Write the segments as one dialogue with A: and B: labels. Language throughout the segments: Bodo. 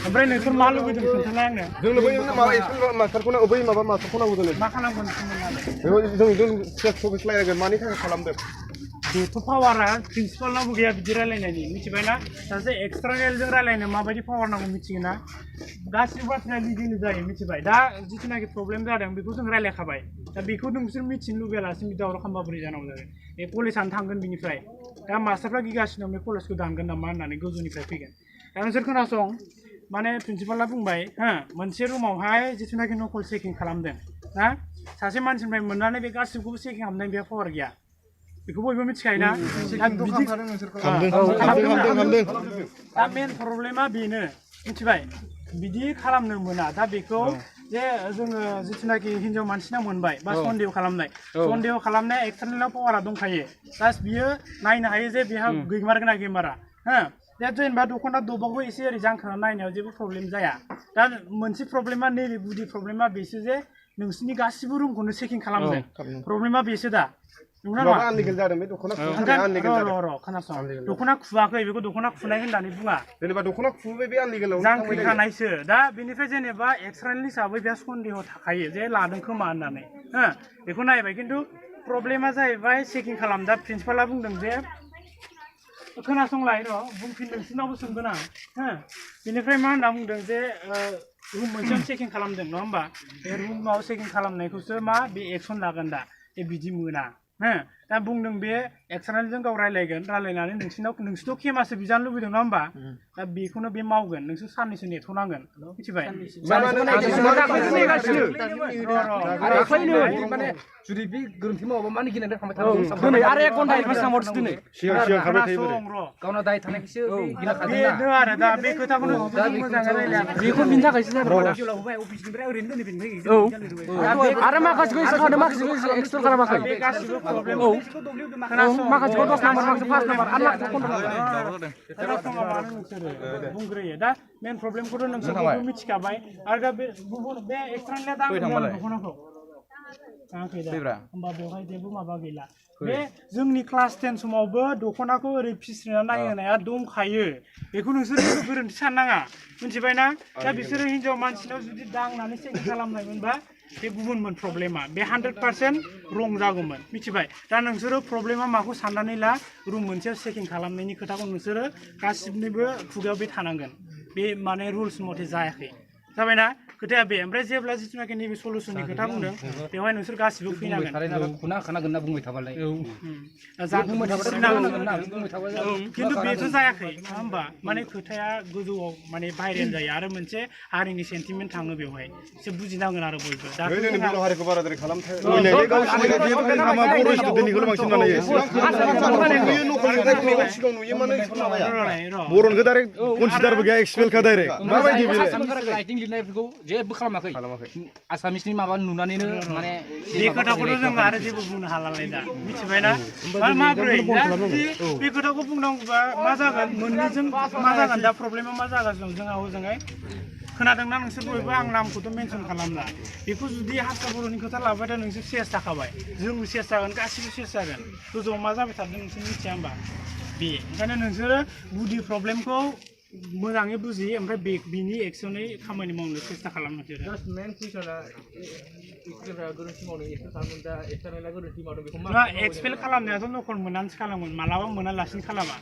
A: ओमफ्राय नोंसोर मा लुबैदों खोन्थालाय आंनो जों लुबैयो माबा स्कुल मास्टारखौनो बै माबा मास्टारखौ नांगौ जोंनो मा खालामगोन जों प्रफिस लायगोन मानि थाखाय खालामदों बेथ' पावारा प्रिन्सिपालनावबो गैया बिदि रायलायनायनि मिथिबायना सासे एक्सटार्नेलजों रायलायनो माबायदि पावार नांगौ मिथिगोना गासिबो बाथ्राया लिगेलि जायो मिथिबाय दा जिथुनाखि प्रब्लेम जादों बेखौ जों रायलायखाबाय दा बेखौ नोंसोर मिथिनो लुगैयालासिनो दावराव खालामबा बोरै जानांगौ जागोन बे कलेजानो थांगोन बिनिफ्राय दा मास्टारफ्रा गिगासिनो बे कलेजखौ दानगोन नामा होननानै गोजौनिफ्राय फैगोन दा नोंसोर खोनासं माने प्रिन्सिपाला बुंबाय हो मोनसे रुमावहाय जिथुनाखि नकल चेकिं खालामदों ना सासे मानसिनिफ्राय मोननानै बे गासिबखौबो चेकिं खालामनाय बेहा पावार गैया बेखौ बयबो मिथिखायोना दा मेन प्रब्लेमा बेनो मिथिबाय बिदि खालामनो मोना दा बेखौ जे जोङो जिथुनाखि हिन्जाव मानसिनाव मोनबाय बा सन्देह खालामनाय एक्सटार्नेलाव पावारा दंखायो प्लास बियो नायनो हायो जे बेहा गैमारगोना गैमारा हो दा जेनेबा दख'ना दबावबो एसे ओरै जांख्रा नायनायाव जेबो प्रब्लेम जाया दा मोनसे प्रब्लेमा नैबे गुदि प्रब्लेमा बेसो जे नोंसिनि गासिबो रुमखौनो चेकिं खालामदों प्रब्लेमा बेसो दा दख'ना खुवाखै बेखौ दख'ना खुनाय होननानै बुङा जेनेबा दख'ना खुबाय बे आनलिगेलाव जांख्रिखानायसो दा बेनिफ्राय जेनेबा एक्सटार्नेल हिसाबै बेहा सन्देह थाखायो जे लादों खोमा होननानै हो बेखौ नायबाय खिन्थु प्रब्लेमा जाहैबाय चेकिं खालाम दा प्रिन्सिपाला बुंदों जे खोनासंलाय र' बुंफिन नोंसिनावबो सोंगोन आं हो बेनिफ्राय मा होनना बुंदों जे रुम मोनसेयाव चेकिं खालामदों नङा होमबा बे रुमाव चेकिं खालामनायखौसो मा बे एक्सन लागोन दा बिदि मोना हो दा बुंदों बे एक्सटार्नेलजों गाव रायलायनानै नोंसिनाव केमासो बिजानो लुबैदों नङा होमबा दा बेखौनो बे मावगोन नोंसोर साननैसो नेथ'नांगोन मिथिबाय जुदि बे गोरोन्थि मावाबा मानो गिनानै थांबाय थागोन दिनै आरो 1 घन्टा एडभान्स नांबावदों दिनै गावनाव दाय थानायखौसो बेनो आरो दा बे खोथाखौनो मोजाङै रायलाया बेखौ बिनि थाखायसो जादों अफिसनिफ्राय ओरैनो दोनफिनबाय आरो माखासेखौ एक्सट्रा खालामदों माखासेखौ एक्सट्रा खालामाखै बे गासिबो प्रब्लेम माखासेखौ 10 नाम्बार माखासे 5 नाम्बार आरो माखासेखौ बुंग्रोयो दा मेन प्रब्लेमखौथ' नोंसोर मिथिखाबाय आरो बे गुबुन बे एक्सट्रानिया दा दख'नाखौ होमबा बेवहाय जेबो माबा गैला बे जोंनि क्लास 10 समावबो दख'नाखौ ओरै फिस्रिना नायहोनाया दंखायो बेखौ नोंसोर जेबो गोरोन्थि साननाङा मिथिबायना दा बिसोरो हिन्जाव मानसिनाव जुदि दांनानै चेकिं खालामनायमोनबा बे गुबुनमोन प्रब्लेमा बे 100% रं जागौमोन मिथिबाय दा नोंसोरो प्रब्लेमा माखौ साननानै ला रुम मोनसेयाव चेकिं खालामनायनि खोथाखौ नोंसोरो गासिबनिबो खुगायाव बे थानांगोन बे माने रुल्स मथे जायाखै जाबायना खोथाया बे ओमफ्राय जेब्ला जिथुनाखि नैबे सलुसननि खोथा बुंदों बेवहाय नोंसोर गासिबो फैनांगोन खोनागोन ना बुंबाय थाबालाय खिन्थु बेथ' जायाखै नङा होमबा माने खोथाया गोजौआव माने भाइरेल जायो आरो मोनसे हारिनि सेन्टिमेन्ट थाङो बेवहाय एसे बुजिनांगोन आरो बयबो दा जोंनि बर' हारिखौ बाराद्राय
B: बर'निखौ डाइरेक्ट कनसिडारबो गैया एक्सपेलखा डाइरेक्ट माबायदि
A: लिरनायफोरखौ जेबो खालामाखै आसामिसनि माबा नुनानैनो माने बे खोथाखौथ' जों आरो जेबो बुंनो हालालाय दा मिथिबायना माब्रै बे खोथाखौ बुंनांगौबा मा जागोन मोननैजों मा जागोन दा प्रब्लेमा मा जागासिनो जोंहा हजोंहाय खोनादोंना नोंसोर बयबो आं नामखौथ' मेनसन खालामला बेखौ जुदि हारसा बर'नि खोथा लाबाय दा नोंसोर सेस जाखाबाय जोंबो सेस जागोन गासिबो सेस जागोन गोजौआव मा जाबाय थादों नोंसोर मिथिया होमबा बे ओंखायनो नोंसोरो गुदि प्रब्लेमखौ मोजाङै बुजियो ओमफ्राय बिनि एक्सनै खामानि मावनो सेस्था खालामनो एक्सपेल खालामनायाथ' नखल मोननानैसो खालामोन मालाबा मोनालासिनो खालामा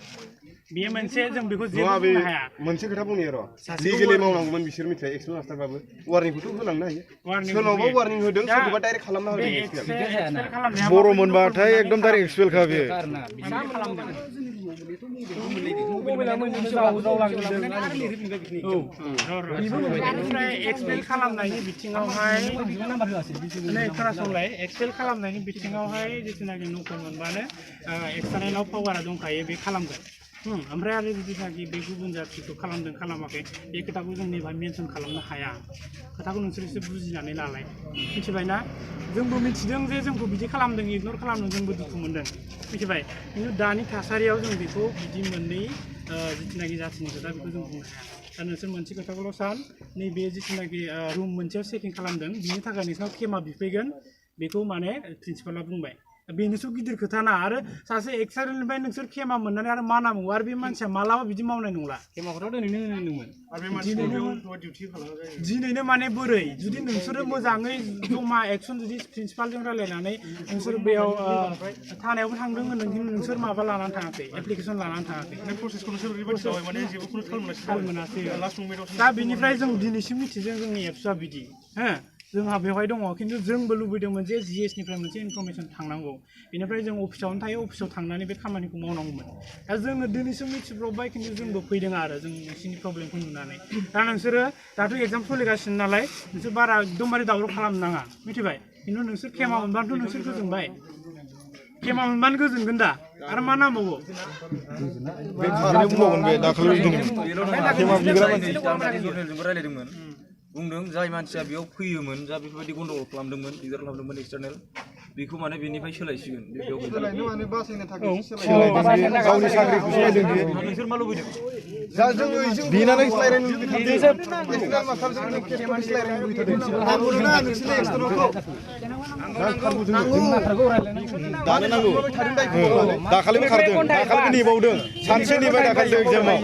A: बेयो मोनसे जों बेखौ जेबो बुंनो हाया
B: मोनसे खोथा बुंनो र' लिगेलि मावनांगौमोन बिसोर मिथिबाय एक्सपेल मास्टारबाबो वार्निंखौथ' होलांनो हायो सोरनावबा वार्निं होदों सोरखौबा डाइरेक्ट खालामना होदों
A: बर'
B: मोनबाथाय एकदम डाइरेक्ट एक्सपेलखा बेयो
A: एक्सपेल खालामनायनि बिथिङावहाय खोनासंलाय एक्सपेल खालामनायनि बिथिङावहाय जिथुनाखि नकल मोनबानो एक्सटार्नेलाव पावारा दंखायो बे खालामगोन
C: ओमफ्राय आरो जुदिनाखि बे गुबुन जाथिखौ खालामदों खालामाखै बे खोथाखौ जों नैबा मेनसन खालामनो हाया खोथाखौ नोंसोर एसे बुजिनानै लालाय मिथिबायना जोंबो मिथिदों जे जोंखौ बिदि खालामदों इगनर खालामदों जोंबो दुखु मोनदों मिथिबाय खिन्थु दानि थासारियाव जों बेखौ बिदि मोननै जिथुनाखि जाथिनि खोथा बेखौ जों बुंनो हाया दा नोंसोर मोनसे खोथाखौल' सान नैबे जिथुनाखि रुम मोनसेयाव सेटिं खालामदों बिनि थाखाय नोंसोरनाव केमा बिफैगोन बेखौ माने प्रिन्सिपाला बुंबाय बेनोसो गिदिर खोथा ना आरो सासे एक्सारनिफ्राय नोंसोर केमा मोननानै आरो मा नांगौ आरो बे मानसिया मालाबा बिदि मावनाय नंला केमाखौथ' दिनैनो होनदोंमोन आरो बे मानसिया दिनैनो माने बोरै जुदि नोंसोरो मोजाङै जमा एक्सन जुदि प्रिन्सिपालजों रायलायनानै नोंसोर बेयाव थानायावबो थांदों होनदों खिन्थु नोंसोर माबा लानानै थाङाखै एप्लिकेसन लानानै थाङाखै प्रसेसखौ नोंसोर ओरैबायदि माने जेबोखौनो थाल मोनासै दा बेनिफ्राय जों दिनैसिम मिथिदों जोंनि एप्सआ बिदि हो जोंहा बेवहाय दङ खिन्थु जोंबो लुबैदोंमोन जे जिएसनिफ्राय मोनसे इनफरमेसन थांनांगौ बेनिफ्राय जों अफिसावनो थायो अफिसाव थांनानै बे खामानिखौ मावनांगौमोन दा जोङो दिनैसो मिथिब्रबबाय खिन्थु जोंबो फैदों आरो जों नोंसिनि प्रब्लेमखौ नुनानै दा नोंसोरो दाथ' एग्जाम सोलिगासिनो नालाय नोंसोर बारा एकदमबारे दावराव खालामनो नाङा मिथिबाय खिन्थु नोंसोर केमा मोनबानोथ' नोंसोर गोजोनबाय केमा मोनबानो गोजोनगोन दा आरो मा नांबावगौ
D: रायलायदोंमोन बुंदों जाय मानसिया बेयाव फैयोमोन जा बेफोरबायदि गन्डगल खालामदोंमोन दिगदार खालामदोंमोन एक्सटारनेल बेखौ माने बेनिफ्राय सोलायसिगोन
B: गावनि साख्रिखौ सोलायदों
D: नोंसोर मा लुबैदों
B: बिनानै सोलायनो लुबैदों दानो नांगौ दाखालिबो खारदों दाखालिबो नेबावदों सानसे नेबाय दाखालि एग्जामाव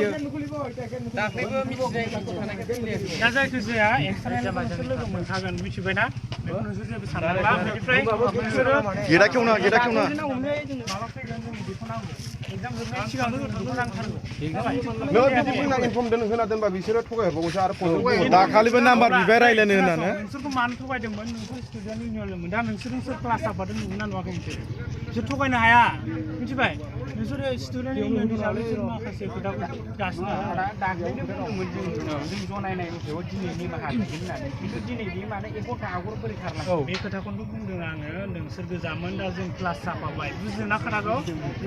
C: दा जायखिजाया एक्सट्रा नोंसोर लोगो मोनखागोन मिथिबायना बेखौ नोंसोर जेबो साननांला बेनिफ्राय नोंसोरो
B: गेदा खेवना
C: माबा फैगोन जों बेखौ नांगौ एग्जाम जोबनायनि सिगांनो बेखौ नांथारगौ
B: नों बिदि बुंना इनफर्म होना दोनबा बिसोरो थगायहरबावोसो आरो दाखालिबो नाम्बार बिबाय रायलायनो होननानै
C: नोंसोरखौ मानो थगायदोंमोन नोंसोर स्टुडेन्ट इउनियनमोन दा नोंसोर क्लास जाफादों नुगोना नुवाखै बिसोर थगायनो हाया मिथिबाय नोंसोरो स्टुडेन्ट इउनियन हिसाबै नोंसोर माखासे खोथाखौ गासिनो दाख्लैनो बुंदोंमोन जों जनायनाय मथेयाव दिनै निमाहा बिगोन होननानै खिन्थु दिनै बे माने 1 घन्टा आगोल बोरै खारलांखो बे खोथाखौनो बुंदों आङो नोंसोर गोजामोन दा जों क्लास जाफाबाय बुजिदोंना खोथाखौ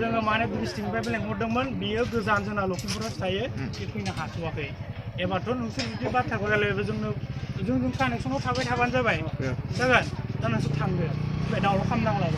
C: जोङो माने डिस्ट्रिक्टनिफ्राय लेंहरदोंमोन बियो गोजान जोंना लखिमपुरावसो थायो बे फैनो हाथ'वाखै एबारथ' नोंसोर जुदि बाथ्राखौ रायलायबाय जोंजों कानेक्सनाव थाबाय थाबानो जाबाय जागोन दा नोंसोर थांदो दावराव खालामनांला